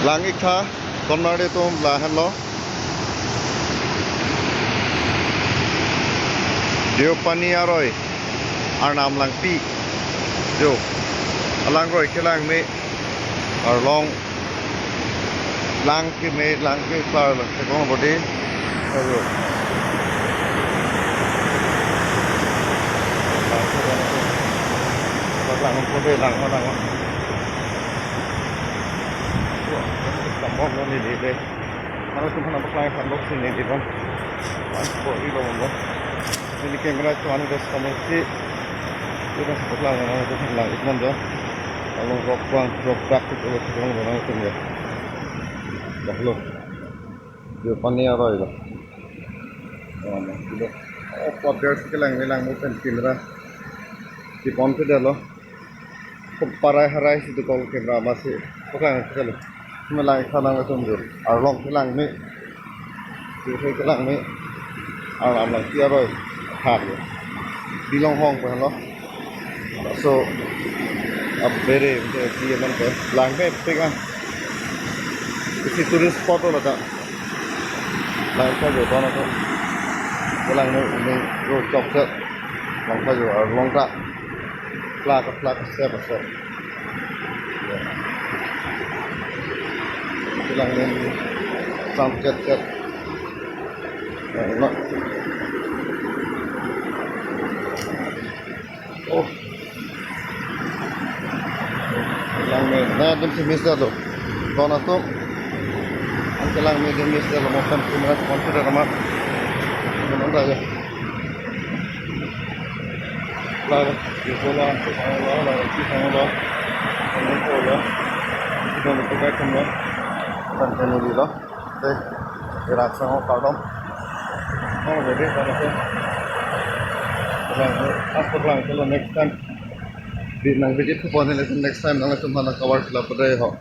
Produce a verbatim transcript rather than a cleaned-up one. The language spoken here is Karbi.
Lang-ik tha, konmari atum, lahenlo. Deopani aroi, Arnam Langpi. Jo, alangroi kelang me, arlong lang keme, lang ke klar lo, chekong bodi. Ayo. Lang ke lang, lang, lang, lang. Tambok lo neli le. Mane atum aphan nangpaklang thanlo si neli bang. An po ilo bang. Neli camera chuan ke kamu si. Kita paklang nang atum lang-ik non jo. Along rok bang, rok dak itu lo, itu lo, itu lo. Dah lo. Deopani aroi lo. Oh, nah, itu. Oh, pader si kelang me, lang me pen camera. Di pon ke dah lo. Parai harai si dokok camera masi. Paklang ke lo. Me lang-ik tha nang atum jo. Arlong kelang me. Deopani kelang me. Arnam Langpi aroi. Thak lo. Bilong hong pen lo. So, a very, very, very, lang me pik an. Isi tourist spot lo ta. Lang tha jo, don atum. Kelang me, me, ro chok chok. Lang tha jo, arlong ta. Plak, plak, sep, sep. Kelang me, sam chet, chet. Ya, no. Oh. Kelang me, na atum si miss dah lo. Don atum. An kelang me atum miss dah lo, mo pen camera confident amat. Mo dah ya. Lah, di bola, di bola, di bola. Di bola. Di bola, di bola. Continue lo. Te, irak sang ho kardom. Oh, jadi kalau tu. Lang, apa lang kalau next time. Di nang visit ko pon next time nang atum aphan cover sila pada ho.